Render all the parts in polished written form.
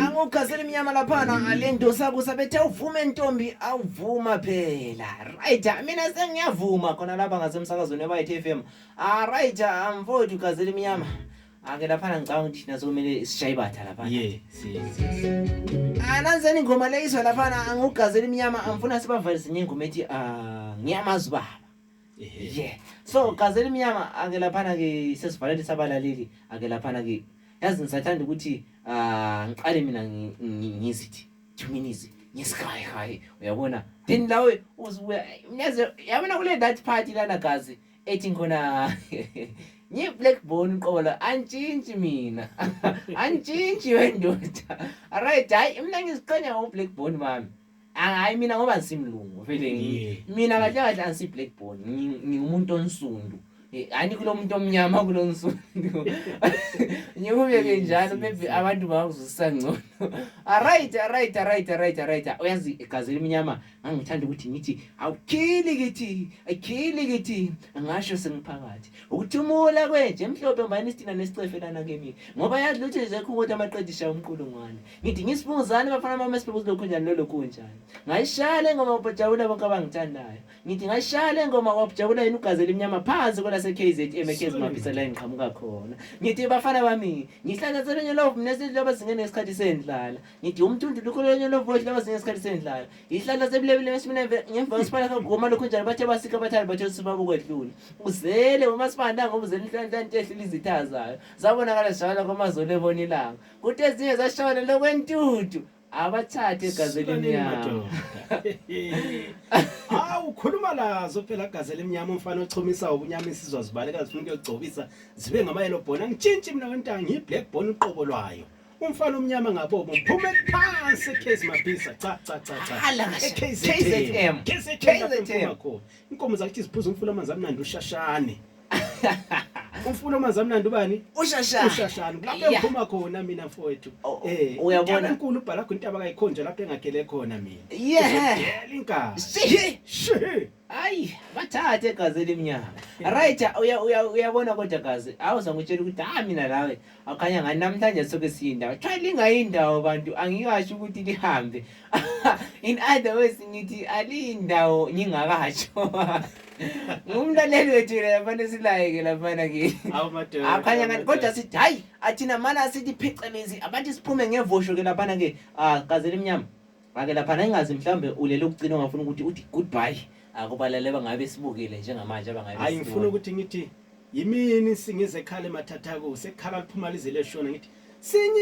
Angugazela imnyama laphana lento sakusa bethe uvume ntombi awuvuma phela. Right, mina sengiyavuma khona lapha ngasemsakazweni weBayethe FM. Ah right, mfowethu gazela imnyama. Ake laphana ngicabanga ukuthi thina sokumele sishaye ibatha laphana. Yes, yes, yes. Ananzeni ingoma leyizwa laphana angugazela imnyama angifuna sibavalise ngengoma ethi ah ngiyamazi baba. Yeah. So gazela imnyama ake laphana ke sesivalele sabalaleli ake laphana ke yazi ngisathanda ukuthi ah ngiqale mina ngizithi 2 minutes ngisky high uyabona then lawe uzubuya mnyaze yabona kule that party lana gazi ethi ngikhona ngi black bone uqobo antshintshi mina antshintshi wendoda right hayi mina ngiziqhenya ngo black bone bami hayi mina ngoba ngisimlungu vele mina kahle kahle angisi black bone ngingumuntu onsundu ani kulo muntu omnyama kulo nsundu ngikubeke njalo maybe abantu bangakuzwisisa ngcono alright alright alright alright alright uyazi igazi elimnyama ngangithanda ukuthi ngithi awukhili kithi ayikhili kithi ngasho sengiphakathi ukuthumula kwenje emhlophe mbani isitina nesicefe lana kimi ngoba yazi lutho nje ukuthi amaqedisha umqulungwane ngithi ngisibunguzane bafana bami esibhukuzi lokhu njani lolokhu njani ngayishaya le ngoma kwajabula bonke abangithandayo ngithi ngayishaya le ngoma kwajabula yini ugazi elimnyama phansi kwelase KZN eKezi Maphisa la engiqhamuka khona ngithi bafana bami ngihlala selenye love mina seloba singene ngesikhathi sendlala ngithi umthundu lukhulonye love loba singene ngesikhathi sendlala ihlala sebulebile esimina ngemva kwesibala kagoma lokhu njalo bathe basika abathandi bathe sibaba ukwedlula uzele umasibanda ngoba uzele inhlanhla ehlula izitha zayo zabonakala zishayela kwamazolo ebona ilanga kuthi ezinye zashona lokwentuthu abathathe igazi elimnyama. Hawu khuluma lazo phela gazi elimnyama umfana ochomisa ubunyama insizwa zibaleka zifuna ukuyogcobisa zibe ngama yellow bone angitshintshi mina wentanga ngiyi black bone uqobo lwayo umfana omnyama ngabobo ngiphume phansi eCase Maphisa cha cha cha cha Hala kahle. eKZM KZM. KZM khona inkomo zakithi ziphuza umfula amanzi amnandi ushashane umfula amanzi amnandi ubani Ushashane. Ushashane kulapho Yeah. engiphuma khona mina mfowethu Oh, uyabona. intaba enkulu ubhalakho intaba kayikhonjwa lapho engakhele khona mina Yeah. Uzodela inkabi Sihi. Shi. Ayi, bathathe igazi elimnyama. Right, uya uya uyabona kodwa gazi. Awuza ngitshela ukuthi ha mina lawe akhanya ngani namhlanje soke siyindawo. Try lingayindawo bantu angikasho ukuthi lihambe. In other words ngithi aliyindawo ngingakasho. Ngumlaleli wethu laphana esilaye ke laphana ke. Awu madoda. Akhanya ngani kodwa sithi hayi athina mana sithi phecelezi abantu siphume ngevosho ke laphana ke ah gazi elimnyama. Ake laphana ingazi mhlambe ulele ukugcina ungafuna ukuthi uthi goodbye akubalale bangabe sibukile njengamanje abangabe Hayi ngifuna ukuthi ngithi yimini singize ekhala emathathako sekhala liphuma lize leshona ngithi singi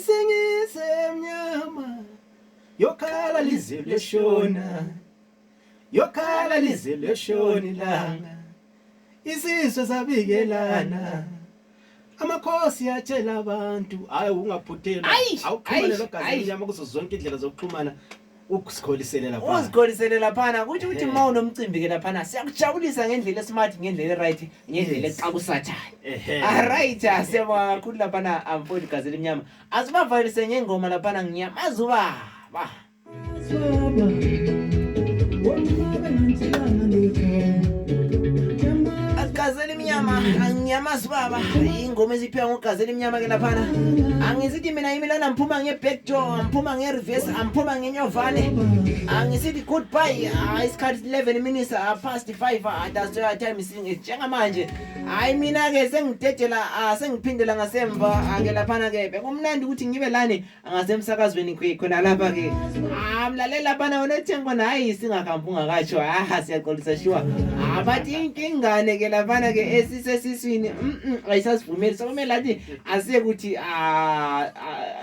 singisemnyama yokhala lize leshona yokhala lize leshona ilanga isizwe sabikelana amakhosi atshela abantu hayi ungaphuthelwa Ayi, awuxhumane ayi, nogazi ayi. emnyama kuzo zonke indlela zokuxhumana ukusikholisele lapha uzikholisele laphana kuthi ukuthi Ehhe. uma unomcimbi ke laphana siyakujabulisa ngendlela esmart ngendlela eright ngendlela Yes. exakusathane Ehhe. alright siyabonga kakhulu laphana amfowethu gazi elimnyama asibavalise ngengoma laphana ngiyamazi ubaba Gazi elimnyama angiyamazi baba ingoma eziphiwa ngogazi elimnyama ke laphana angisithi mina yimi lana ngiphuma nge-back door ngiphuma nge-reverse angiphuma ngenyovane angisithi goodbye ah, isikhathi 11 minutes ah, past 5 ah, that's the time njengamanje hayi mina-ke sengidedela ah, sengiphindela ngasemva ah, ke laphana-ke bekumnandi ukuthi ngibe lani ngasemsakazweni khona lapha ke ah mlalela laphana wena othengi khona hayi singahambi ungakatsho ah siyaxolisa shuwa ah bathi inkingane ke laphana ke esisesiswini ayisasivumeli sokumele athi asekuthi ah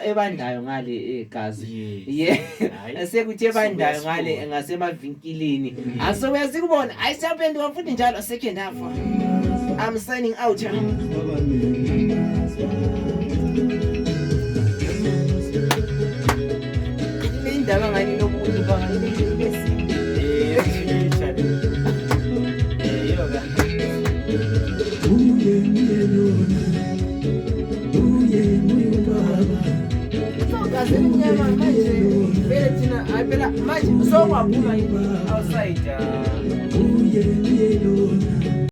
ebandayo ngale egazi yeah asekuthi ebandayo ngale ngasemavinkilini asobuya sikubona ayisaphenduka futhi njalo second half I'm signing out. Indaba ngani nobuntu bangani Manje vele thina hayi phela manje sokwaphuma outside.